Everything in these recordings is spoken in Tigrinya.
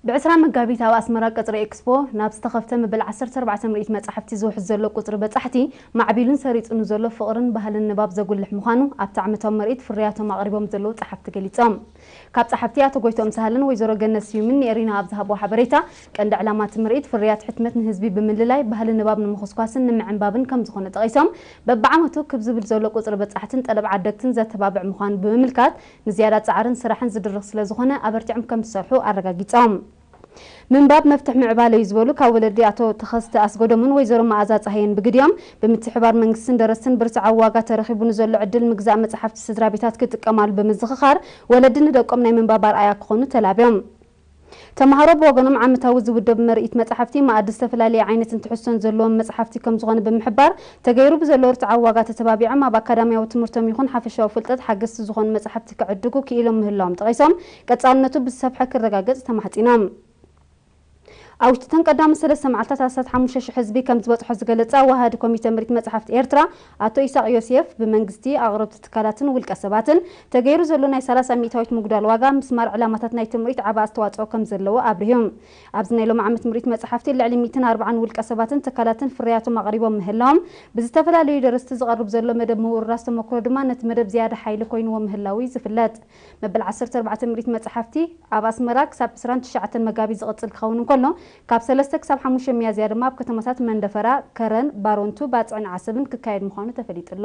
ብዕስራ መጋቢት ኣብ ኣስመራ ቀጽሪ ኤክስፖ ናብ ዝተኸፍተ መበል ዓሰርተ ኣርባዕተ ምርኢት መጻሕፍቲ ዝውሕዝ ዘሎ ቁጽሪ በጻሕቲ፣ ማዕቢሉን ሰሪጹ ንዘሎ ፍቕርን ባህልን ንባብ ዘጉልሕ ምዃኑ ኣብቲ ዓመታዊ ምርኢት ፍርያቶም ኣቕሪቦም ዘለዉ ጸሓፍቲ ገሊጾም። ካብ ጸሓፍቲ ኣቶ ጎይትኦም ሳህለን ወይዘሮ ገነት ስዩምን ንኤሪና ኣብ ዝሃብዎ ሓበሬታ፣ ቀንዲ ዕላማ እቲ ምርኢት ፍርያት ሕትመት ንህዝቢ ብምልላይ፣ ባህሊ ንባብ ንምኹስኳስን ንምዕንባብን ከም ዝኾነ ጠቒሶም፣ በብዓመቱ ክብ ዝብል ዘሎ ቁጽሪ በጻሕትን ጠለብ ዓደግትን ዘተባብዕ ምዃኑ ብምምልካት፣ ንዝያዳ ጻዕርን ስራሕን ዝድርኽ ስለ ዝኾነ፣ ኣበርቲዖም ከም ዝሰርሑ ኣረጋጊጾም። ምንባብ መፍትሕ ምዕባለ እዩ ዝበሉ ካብ ወለዲ ኣቶ ተኸስተ ኣስገዶምን ወይዘሮ መኣዛ ጸሃየን ብግዲኦም፣ ብምትሕባር መንግስትን ደረስትን ብርትዓዊ ዋጋ ተረኺቡ ንዘሎ ዕድል ምግዛእ መጽሓፍቲ ስድራ ቤታት ክጥቀማሉ ብምዝኽኻር፣ ወለዲ ንደቆም ናይ ምንባብ ኣርኣያ ክኾኑ ተላብዮም። ተምሃሮ ብወገኖም ዓመታዊ ዝውደብ ምርኢት መጽሓፍቲ መኣዲ ዝተፈላለየ ዓይነትን ትሕዝቶን ዘለዎም መጽሓፍቲ ከም ዝኾነ ብምሕባር፣ ተገይሩ ብዘሎ ርትዓዊ ዋጋ ተተባቢዖም ኣብ ኣካዳሚያዊ ትምህርቶም ይኹን ሓፈሻዊ ፍልጠት ሓገዝቲ ዝኾኑ መጽሓፍቲ ክዕድጉ ክኢሎም ምህላዎም ጠቒሶም፣ ቀጻልነቱ ብዝሰፍሐ ክረጋገጽ ተማሕጺኖም። ኣብ ውሽጢ እተን ቀዳሞት ሰለስተ መዓልታት ኣስታት ሓሙሽተ ሽሕ ህዝቢ ከም ዝበጽሖ ዝገለጸ ኣወሃሃዲ ኮሚተ ምርኢት መጽሓፍቲ ኤርትራ ኣቶ ኢሳቕ ዮሴፍ፣ ብመንግስቲ፣ ኣቕረብቲ ትካላትን ውልቀ ሰባትን ተገይሩ ዘሎ ናይ ሰላሳ ሚእታዊት ምጉዳል ዋጋ ምስማር ዕላማታት ናይቲ ምርኢት ዓቢ ኣስተዋጽኦ ከም ዘለዎ ኣብሪሁ። ኣብዚ ናይ ሎሚ ዓመት ምርኢት መጽሓፍቲ ልዕሊ ሚእትን ኣርባዓን ውልቀ ሰባትን ትካላትን ፍርያቶም ኣቕሪቦም ምህላዎም፣ ብዝተፈላለዩ ደረስቲ ዝቐርብ ዘሎ መደብ ምውርራስ ተመክሮ ድማ ነቲ መደብ ዝያዳ ሓይሊ ኮይንዎ ምህላዉ እዩ ዝፍለጥ። መበል ዓሰርተ ኣርባዕተ ምርኢት መጽሓፍቲ ኣብ ኣስመራ ክሳብ ዕስራን ትሽዓተን መጋቢት ዝቕጽል ክኸውን እንከሎ፣ ካብ ሰለስተ ክሳብ ሓሙሽተ ሚያዝያ ድማ ኣብ ከተማታት መንደፈራ፣ ከረን፣ ባሮንቱ፣ ባጽዕን ዓሰብን ክካየድ ምዃኑ ተፈሊጡ ኣሎ።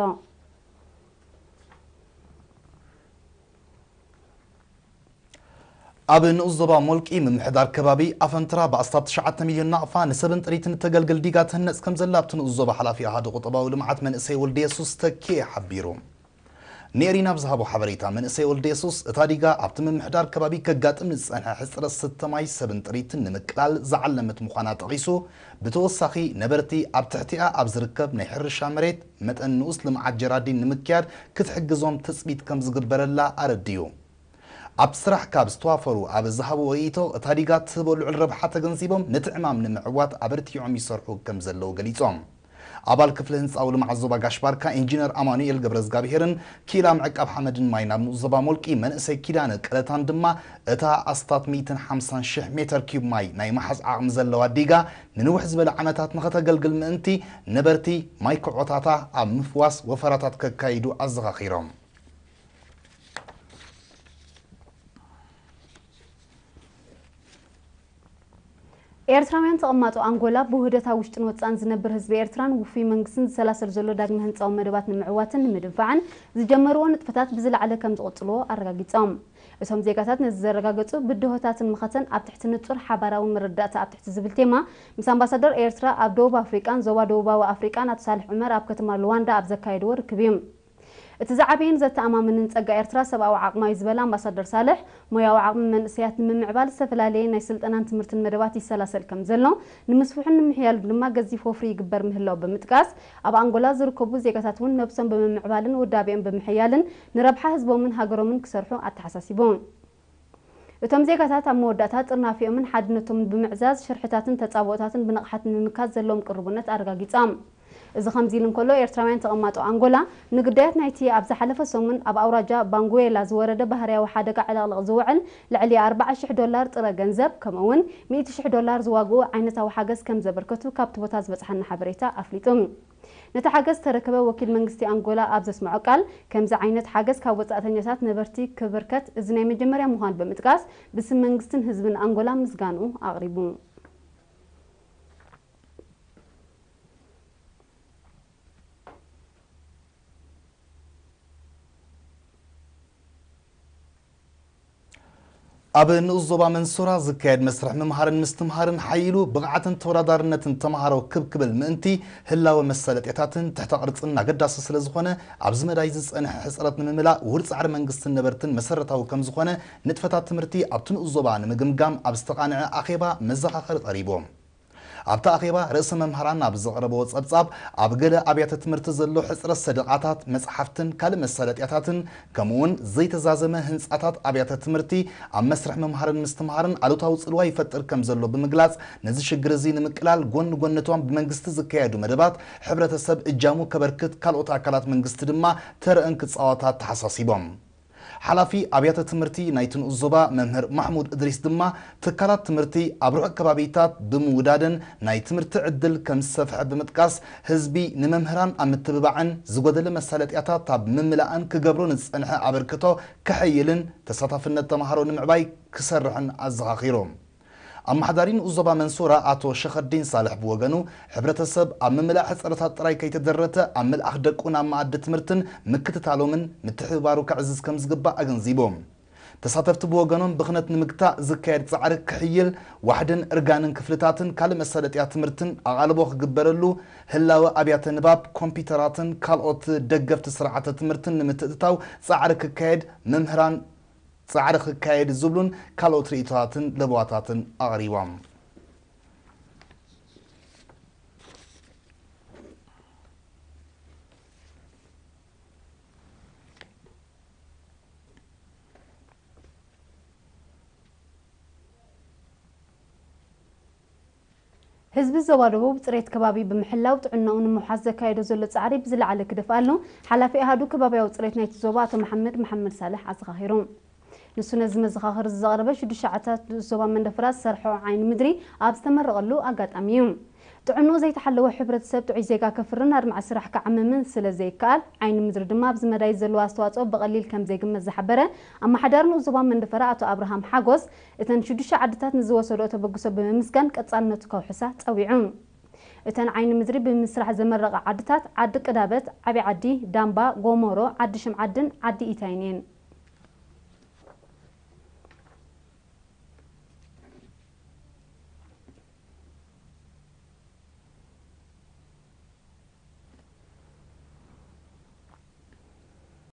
ኣብ ንኡስ ዞባ ሞልቂ ምምሕዳር ከባቢ ኣፈንትራ ብኣስታት ትሽዓተ ሚልዮን ናቕፋ ንሰብን ጥሪትን እተገልግል ዲጋ ትህነጽ ከም ዘላ ኣብቲ ንኡስ ዞባ ሓላፊ ኣሃዱ ቁጠባዊ ልምዓት መንእሰይ ወልደ የሱስ ተኪኤ ሓቢሩ። ንኤሪና ብዝሃቦ ሓበሬታ፣ መንእሰይ ወልደ የሱስ እታ ዲጋ ኣብቲ ምምሕዳር ከባቢ ከጋጥም ንዝጸንሐ ሕጽረት ስተ ማይ ሰብን ጥሪትን ንምቅላል ዝዓለመት ምዃና ጠቒሱ፣ ብተወሳኺ ነበርቲ ኣብ ትሕቲኣ ኣብ ዝርከብ ናይ ሕርሻ መሬት መጠን ንኡስ ልምዓት ጀራዲን ንምክያድ ክትሕግዞም ትጽቢት ከም ዝግበረላ ኣረዲኡ። ኣብቲ ስራሕ ካብ ዝተዋፈሩ ኣብ ዝሃብዎ ርእይቶ፣ እታ ዲጋ ትህቦ ልዑል ረብሓ ተገንዚቦም፣ ነቲ ዕማም ንምዕዋት ኣበርቲዖም ይሰርሑ ከም ዘለዉ ገሊጾም። ኣባል ክፍሊ ህንጻዊ ልምዓት ዞባ ጋሽ ባርካ ኢንጂነር ኣማኑኤል ገብረዝጋብሄርን ኪላ ምዕቃብ ሓመድን ማይን ኣብ ንኡስ ዞባ ሞልቂ መንእሰይ ኪዳነ ቀለታን ድማ፣ እታ ኣስታት ሚእትን ሓምሳን ሽሕ ሜተር ኪዩብ ማይ ናይ ምሓዝ ዓቕሚ ዘለዋ ዲጋ፣ ንንውሕ ዝበለ ዓመታት ንኸተገልግል ምእንቲ፣ ነበርቲ ማይ ክዖታታ ኣብ ምፍዋስ ወፈራታት ከካይዱ ኣዘኻኺሮም። ኤርትራውያን ተቐማጦ ኣንጎላ፣ ብውህደት ኣብ ውሽጥን ወጻእን ዝነብር ህዝቢ ኤርትራን ውፉይ መንግስትን ዝሰላሰል ዘሎ ዳግመ ህንጻዊ መደባት ንምዕዋትን ንምድንፋዕን ዝጀመርዎ ንጥፈታት ብዝለዓለ ከም ዝቕጽልዎ ኣረጋጊጾም። እቶም ዜጋታት ነዚ ዘረጋገጹ፣ ብድሆታትን መኸተን ኣብ ትሕቲ ንጹር ሓባራዊ መረዳእታ ኣብ ትሕቲ ዝብል ቴማ፣ ምስ ኣምባሳደር ኤርትራ ኣብ ደቡብ ኣፍሪቃን ዞባ ደቡባዊ ኣፍሪቃን ኣቶ ሳልሕ ዑመር ኣብ ከተማ ሉዋንዳ ኣብ ዘካየድዎ ርክብ እዩ። እቲ ዝዓበየን ዘተኣማምንን ጸጋ ኤርትራ ሰብኣዊ ዓቕማ እዩ ዝበለ ኣምባሳደር ሳልሕ፣ ሞያዊ ዓቕሚ መንእሰያት ንምምዕባል ዝተፈላለየ ናይ ስልጠናን ትምህርትን መደባት ይሰላሰል ከም ዘሎ፣ ንምስፍሑን ንምሕያሉን ድማ ገዚፍ ወፍሪ ይግበር ምህላው ብምጥቃስ፣ ኣብ ኣንጎላ ዝርከቡ ዜጋታት እውን ነብሶም ብምምዕባልን ውዳቤኦም ብምሕያልን ንረብሓ ህዝቦምን ሃገሮምን ክሰርሑ ኣተሓሳሲቡ። እቶም ዜጋታት ኣብ መወዳእታ ጥርናፊኦምን ሓድነቶምን ብምዕዛዝ ሽርሕታትን ተጻብኦታትን ብንቕሓት ንምምካት ዘለዎም ቅርቡነት ኣረጋጊጾም። እዚ ከምዚ ኢሉ እንከሎ፣ ኤርትራውያን ተቐማጦ ኣንጎላ ንግዳያት ናይቲ ኣብ ዝሓለፈ ሰሙን ኣብ ኣውራጃ ባንጉዌላ ዝወረደ ባህርያዊ ሓደጋ ዕልቕልቕ ዝውዕል ልዕሊ ኣርባዓ ሽሕ ዶላር ጥረ ገንዘብ፣ ከምኡ እውን ሚእቲ ሽሕ ዶላር ዝዋግኡ ዓይነታዊ ሓገዝ ከም ዘበርከቱ ካብቲ ቦታ ዝበጽሓና ሓበሬታ ኣፍሊጡ። ነቲ ሓገዝ ዝተረከበ ወኪል መንግስቲ ኣንጎላ ኣብ ዘስምዖ ቃል፣ ከምዚ ዓይነት ሓገዝ ካብ ወጻእተኛታት ነበርቲ ክብርከት እዚ ናይ መጀመርያ ምዃኑ ብምጥቃስ፣ ብስም መንግስትን ህዝብን ኣንጎላ ምስጋንኡ ኣቕሪቡ። ኣብ ንኡስ ዞባ መንሱራ ዝካየድ መስርሕ ምምሃርን ምስትምሃርን ሓይሉ ብቕዓትን ተወዳዳርነትን ተምሃሮ ክብ ክብል ምእንቲ፣ ህላወ መሳለጥያታትን ትሕተ ቅርጽን ኣገዳሲ ስለ ዝኾነ፣ ኣብዚ መዳይ ዝጸንሐ ሕጽረት ንምምላእ ውሁድ ጻዕሪ መንግስትን ነበርትን መሰረታዊ ከም ዝኾነ፣ ንጥፈታት ትምህርቲ ኣብቲ ንኡስ ዞባ ንምግምጋም ኣብ ዝተቓንዐ ኣኼባ መዘኻኸሪ ቀሪቡ። ኣብቲ ኣኼባ፣ ርእሰ መምህራን ኣብ ዘቕረብዎ ጸብጻብ፣ ኣብ ገለ ኣብያተ ትምህርቲ ዘሎ ሕጽረት ሰደቓታት፣ መጽሓፍትን ካልእ መሳለጥያታትን፣ ከምኡ'ውን ዘይተዛዘመ ህንጻታት ኣብያተ ትምህርቲ፣ ኣብ መስርሕ ምምሃርን ምስትምሃርን ኣሉታዊ ጽልዋ ይፈጥር ከም ዘሎ ብምግላጽ፣ ነዚ ሽግር እዚ ንምቅላል፣ ጎኒ ጎኒ እቶም ብመንግስቲ ዝካየዱ መደባት፣ ሕብረተሰብ እጃሙ ከበርክት፣ ካልኦት ኣካላት መንግስቲ ድማ ተረአን ክጻወታ ኣተሓሳሲቦም። ሓላፊ ኣብያተ ትምህርቲ ናይቲ ንኡስ ዞባ መምህር ማሕሙድ እድሪስ ድማ፣ ትካላት ትምህርቲ ኣብ ርሑቕ ከባቢታት ብምውዳደን ናይ ትምህርቲ ዕድል ከም ዝሰፍሐ ብምጥቃስ፣ ህዝቢ ንመምህራን ኣብ ምትብባዕን ዝጎደለ መሳለጥያታት ኣብ ምምላእን ክገብሮ ንዝጸንሐ ኣበርክቶ ከሐይልን ተሳታፍነት ተምሃሮ ንምዕባይ ክሰርሕን ኣዘኻኺሩ። ኣመሓዳሪ ንኡስ ዞባ መንሱራ ኣቶ ሸኸዲን ሳልሕ ብወገኑ፣ ሕብረተሰብ ኣብ ምምላእ ሕጽረታት ጥራይ ከይተደረተ ኣብ ምልኣኽ ደቁ ናብ መኣዲ ትምህርትን ምክትታሎምን ምትሕብባሩ ከዕዝዝ ከም ዝግባእ ኣገንዚቡ። ተሳተፍቲ ብወገኖም፣ ብኽነት ንምግታእ ዝካየድ ጻዕሪ ክሕይል፣ ዋሕድን እርጋንን ክፍልታትን ካልእ መሳለጥያ ትምህርትን ኣቓልቦ ክግበረሉ፣ ህላወ ኣብያተ ንባብ፣ ኮምፒውተራትን ካልኦት ደገፍቲ ስርዓተ ትምህርትን ንምትእትታው ጻዕሪ ክካየድ፣ መምህራን ጻዕሪ ክካየድ ዝብሉን ካልኦት ርእይቶታትን ለበዋታትን ኣቕሪቦም። ህዝቢ ዞባ ደቡብ ጽሬት ከባቢ ብምሕላው ጥዕናኡ ንምውሓስ ዘካየዶ ዘሎ ጻዕሪ ብዝለዓለ ክደፍኣሉ ሓላፊ ኣሃዱ ከባብያዊ ጽሬት ናይቲ ዞባ ኣቶ መሓመድ መሓመድ ሳልሕ ኣዘኻኺሩ። ንሱ ነዚ መዘኻኸሪ እዚ ዘቕረበ ሽዱሽተ ዓድታት ንኡስ ዞባ መንደፈራ ዝሰርሖ ዓይኒ ምድሪ ኣብ ዝተመረቐሉ ኣጋጣሚ እዩ። ጥዕንኡ ዘይተሓለወ ሕብረተሰብ ጥዑይ ዜጋ ከፍርን ኣድማዒ ስራሕ ክዓምምን ስለ ዘይከኣል፣ ዓይኒ ምድሪ ድማ ኣብዚ መዳይ ዘለዎ ኣስተዋፅኦ ብቐሊል ከም ዘይግመት ዝሓበረ ኣመሓዳሪ ንኡስ ዞባ መንደፈራ ኣቶ ኣብርሃም ሓጎስ፣ እተን ሽዱሽተ ዓድታት ንዝወሰድኦ ተበግሶ ብምምስጋን ቀፃልነቱ ከውሕሳ ፀዊዑ። እተን ዓይኒ ምድሪ ብምስራሕ ዘመረቓ ዓድታት ዓዲ ቅዳበት፣ ዓብዪ ዓዲ፣ ዳምባ፣ ጎሞሮ፣ ዓዲ ሽምዓድን ዓዲ ኢታይን እየን።